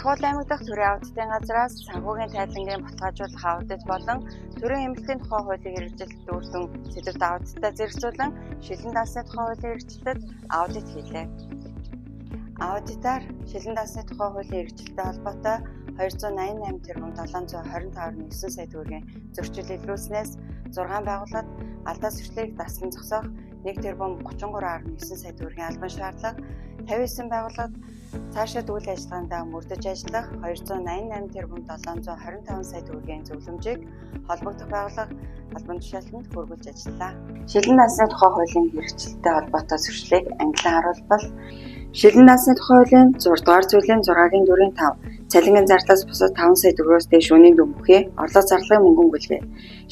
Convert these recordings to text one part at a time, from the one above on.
Дархуул аймаг дахь төрийн аудитын газраас санхүүгийн тайлангийн баталгаажуулах аудит болон төрийн эмнэлтийн тухай хуулийн хэрэгжилт үр дүн сэдэвт аудиттай зэрэгцүүлэн шилэн дансны тухай хуулийн хэрэгжилтэд аудит хийлээ. Аудитаар шилэн дансны тухай хуулийн хэрэгжилттэй холбоотой 288 тэрбум 725.9 сая төгрөгийн зөрчил илрүүлснээс 6 байгууллагад алдаа зөрчлийг даслан зогсоох 1 тэрбум 33.9 сая төгрөгийн албан шаардлага, 59 байгууллагад цаашид үйл ажиллагаандаа мөрдөж ажиллах 288 тэрбум 725 сая төгрөгийн зөвлөмжийг холбогдох байгууллага албан тушаалтанд хүргүүлж ажиллалаа. Шилэн дансны тухай хуулийн хэрэгжилттэй холбоотой зөрчлийг ангилан харуулбал, шилэн дансны тухай хуулийн 6 дугаар зүйлийн 6-гийн 4-ийн 5, цалингийн зардлаас бусад 5 сая төгрөгөөс дээш үнийн дүн бүхий орлого зарлагын мөнгөн бүлгээ.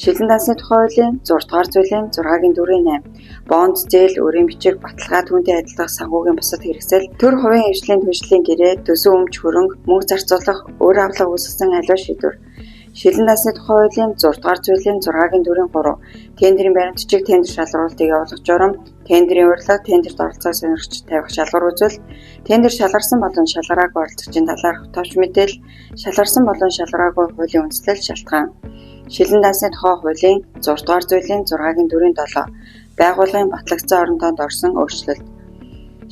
Шилэн дансны тухай хуулийн 6 дугаар зүйлийн 6-гийн 4-ийн 8, бонд, зээл, өрийн бичиг, баталгаа, түүнтэй адилдах санхүүгийн бусад хэрэгсэл, төр хувийн хвшлийн түншлэлийн гэрээ, төсөв өмч хөрөнгө, мөнгө зарцуулах, өөр авлага үүсгэсэн аливаа шийдвэр. Шилэн дансны тухай хуулийн 6 дугаар зүйлийн 6-гийн 4-ийн 3, тендерийн баримт бичиг, тендер шалгаруулалтыг явуулах журам, тендерийн урилга, тендерт оролцоог сонирхогчид тавих шалгуур үзүүлэлт, тендер шалгарсан болон шалгараагүй оролцогчийн талаарх товч мэдээлэл, шалгарсан болон шалгараагүй хуулийн үндэслэл шалтгаан. Шилэн дансны тухай хуулийн 6 дугаар зүйлийн 6-гийн 4-ийн 7, байгууллагын батлагдсан орон тоонд орсон өөрчлөлт.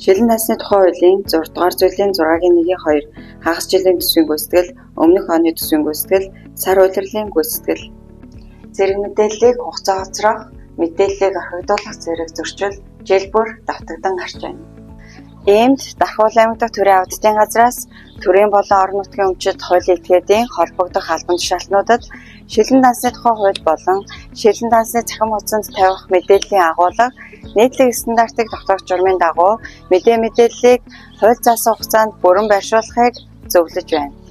Шилэн дансны тухай хуулийн 6 дугаар зүйлийн 6-гийн 1-ийн 2, хагас жилийн төсвийн гүйцэтгэл, өмнөх оны төсвийн гүйцэтгэл, сар улирлын гүйцэтгэл. Зэрэг мэдээллийг хугацаа хоцрох, мэдээллийг орхигдуулах зэрэг зөрчил жил бүр давтагдан гарч байна. Иймд Дархуул аймаг дахь төрийн аудитын газраас төрийн болон орон нутгийн өмчит хуулийн этгээдийн холбогдох албан тушаалтнуудад шилэн дансны тухай хууль болон шилэн дансны цахим хуудсанд тавих мэдээллийн агуулга нийтлэг стандартыг тогтоох журмын дагуу мэдээ мэдээллийг хууль заасан хугацаанд бүрэн байршуулахыг зөвлөж байна.